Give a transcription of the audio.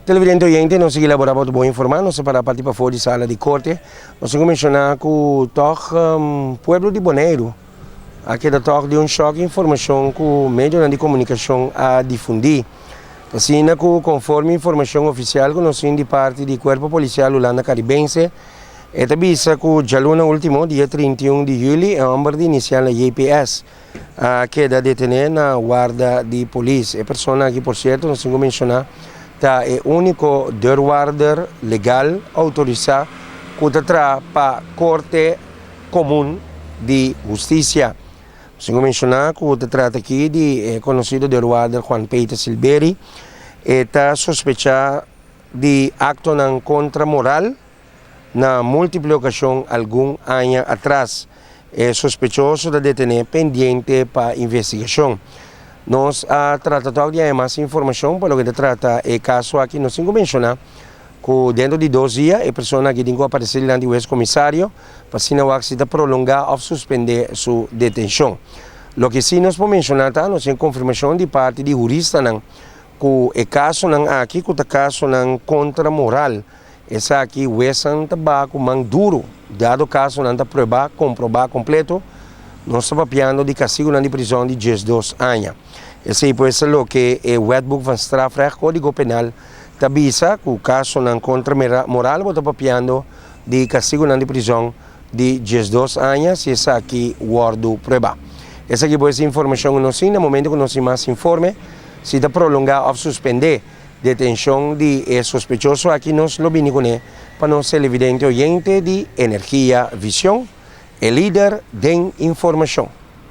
Televidente oyente, nos sigui labora pa bo informa, nos ta para parti pafó di sala di korte. Nos tin ku menshoná ku tòg pueblo di Boneiru a keda tòg di un shòk informashon ku medionan di komunikashon a difundí. Asina ku konforme informashon ofisial ku nos tin di parti di Kuerpo Polisial Hulanda Karibense, e ta bisa ku djaluna último, dia 31 di yüli, e hòmber di inisial na JPS a keda detené na warda di polis. E persona aki por sierto nos tin ku menshoná ta e úniko deurwaarder legal outorisá ku ta traha pa Korte Komun di Hustisia. Nos tin ku menshoná ku ta trata aki di e konosido deurwaarder Juan Peter Silberi. E ta sospechá di aktonan kontra moral na múltiple okashon algun aña atras. E sospechoso ta detené pendiente pa investigashon. Nos a trata tòg di haña mas informashon pa loke ta trata e kaso aki. Nos tin ku menshoná ku dentro di dos dia e persona aki tin ku aparesé dilanti hues komisario pa asina wak si ta prolongá òf suspendé su detenshon. Loke sí nos por menshoná ta nos tin konfirmashon di parti di huristanan ku e kasonan aki ku ta kasonan kontra moral. Esaki wesnan ta baha ku man duru, dado kaso nan ta pruebá, komprobá kompleto, nos ta papiando di kastigunan di prizòn di 12 aña. Esei pues ta loke e Wetboek van Strafrecht, Kódigo Penal, ta bisa, ku kasonan kontra moral bo ta papiando di kastigunan di prizòn di 12 aña si esaki wòrdu pruebá. Esaki pues ta informashon ku nos tin na momento ku nos tin mas informe si ta prolongá òf suspendé. Detencion di e sospechoso aki nos lo bini cune pa nos televidente oyente di Energia Vision, e lider den informacion.